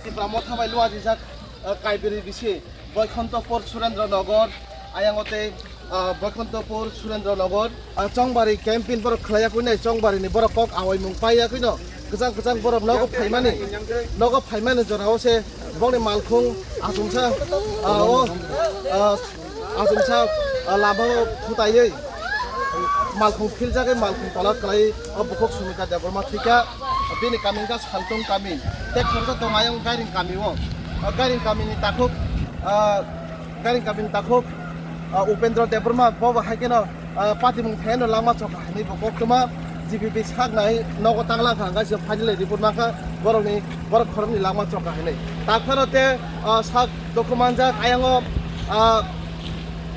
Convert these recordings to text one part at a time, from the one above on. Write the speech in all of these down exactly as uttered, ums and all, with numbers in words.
Tipra Motha bai luajijak, ah, Kaibiri bisi, Boikhantopur Surendra Nagar, ayang o tei, ah, Boikhantopur Surendra Nagar, ah, Chongbari campaign borok khlaiya kwi nai, Chongbari ni borok kok awai mung paiya kwi no, kwchang kwchang borok nogo phaimani, nogo phaimani jora o se bongni malkhung achomsa, ah, o, ah, achomsa, ah, lama o phutaiwi malkhung philjagwi malkhung tola kwlai o bukhuk Sumita Debbarma thwikha, bini kami wngkha Saltung kami. Tei khoroksa tong ayang Gairing kami o. O Gairing kami ni takhuk, ah, Gairing kami ni takhuk, ah, Upendra Debbarma bo bo hai kheno, ah, patimung phaino langma chokha hinwi bo koktwma G B P sak nai nogo tanglang kha, hwnka se final report mankha borokni, borok khoroknwi langma chokha hinwi. Takhano tei, ah, sak dukhu manjak ayang o, ah,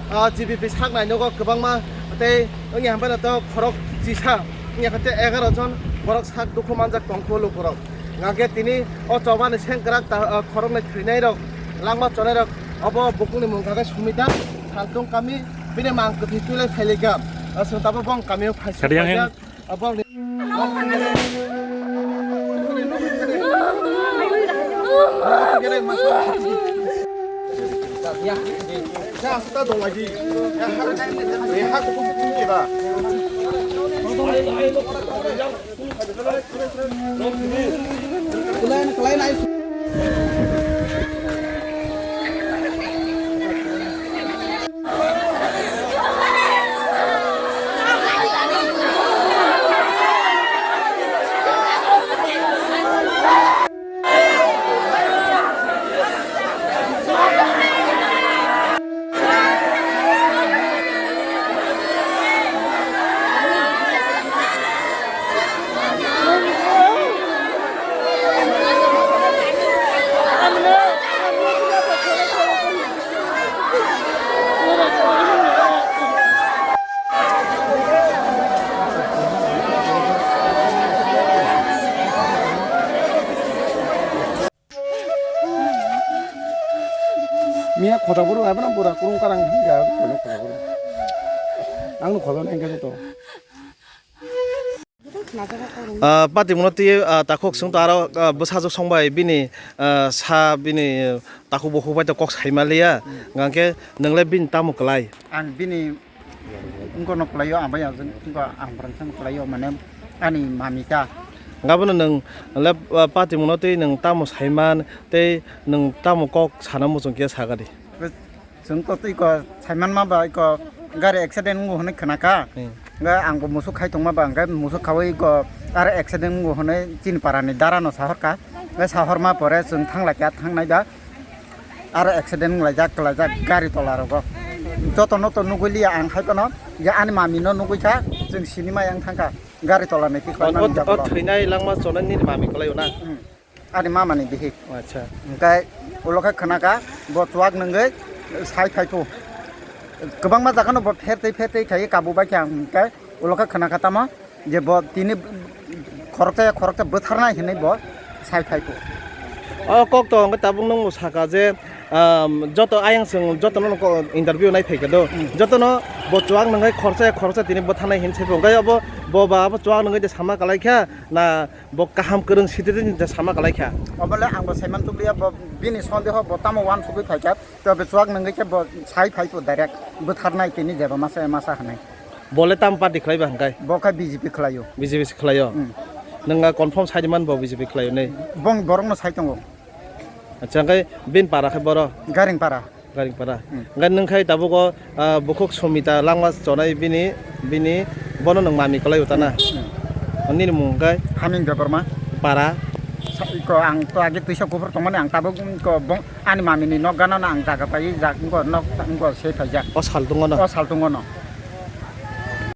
ah, G B P sak nai nogo kwbangma tei wngya hwnphano to khorok chisa wngya khe tei egaroh jon borok sak dukhu manjak tongkhu lukurok. Hwnka khe tini o chobani sengkrak ta, ah, khoroknwi thwinairok, langma chonairok, obo bukhukni mung kha khe Sumita Saltung kami, bini mang kwthwi twi lai phailaikha. Ah, chwng tabuk bong kamio phai Kadiang paijak. Abang ni. Miya khoda buru, abana bura kurung karang hinga, kono khoda buru. Ang no khoda nang khe to. Ah, pati muno twi, ah, takhuk sung to aro, ah, bwsajwk song bai bini, ah, sa bini, ah, takhuk bukhuk bai to kok sai ma liya. Hwnkhe nwng le bini tamo kwlai? Ang bini wngkha no kwlai o, ang bai ang wngkha ang bwrang sano kwlai o, mane ani mami ta. Hwnkhe bono nwng le, ah, pati muno twi nwng tamo sai man tei nwng tamo kok sana muchung khe sa gadi? Chwng to twi ko saimanma ba iko gari accident wngo hwnwi khwnakha. Hmm. Hwnkhe ang bo musuk khai tongma ba hwnkhe musuk khaui iko aro accident wngo hwnwi chini parani dara no sahorkha. Hwnkhe sahorma pore chwng thanglaikha, thangnai ba aro accident wnglaijak kwlaijak gari tola rogo. Joto no to nugui liya ang hai phano je ani mami no nugui kha, chwng sinimai ang thangkha gari tola ni twi O, o, o thwinai langma chonai nini mami kwlai o na? Hmm. Ani mama ni bihik. Acha. Hwnkhe ulo khe khwnakha, bo chuwak nwngwi sai phai phu. Kwbangma jaga no bo phertwi phertwi khai kabu bai kha, hwnkhe ulo khe khwnakha tamo je bo tini khoroksa ya khoroksa bwtharnai hinwi bo sai phai phu. O kok to hwnkhe tabuk nwng bo saka je, um, joto ayang chwng joto no ko interview nai phaikha do. Hmm. Joto no bo chuwak nwngwi khoroksa ya khoroksa tini bwtharnai hinwi sai phu. Hwnkhe obo bo ba abo chuwak nwngwi de sama kwlai kha na Bo kaham kwrwng citizen hwnwi sama kwlai kha. Obo le ang bo saiman tukliya, bo bini sondeho bo tamo uansugwi phai kha, tei bo chuwak nwngwi khe bo sai phai kho direct bwtharnai tini jeba masa masa hwnwi. Bo le tamo party khlai ba hwnkhe? Bo khe B J P khlai o. B J P se khlai o? Hmm. Nwng a confirm sai man bo B J P khlai o nei? Bong borok no sai tongo. Acha, hwnkhe bini para khe boro? Garing para. Garing para. Hmm. Hwnkhe nwng khai tabuk o, ah, bukhuk Sumita langma chonai bini, bini bono nwng mami kwlai utana. Hmm. Nini mung hwnkhe? Haming Debbarma. Para? Sa-, iko ang to age twisa kuphur tongmani ang tabuk, iko bong-, ani mami ni nok gana no ang jaga pai jak, iko nok, iko se phaijak. O sal tongo no? O sal tongo no.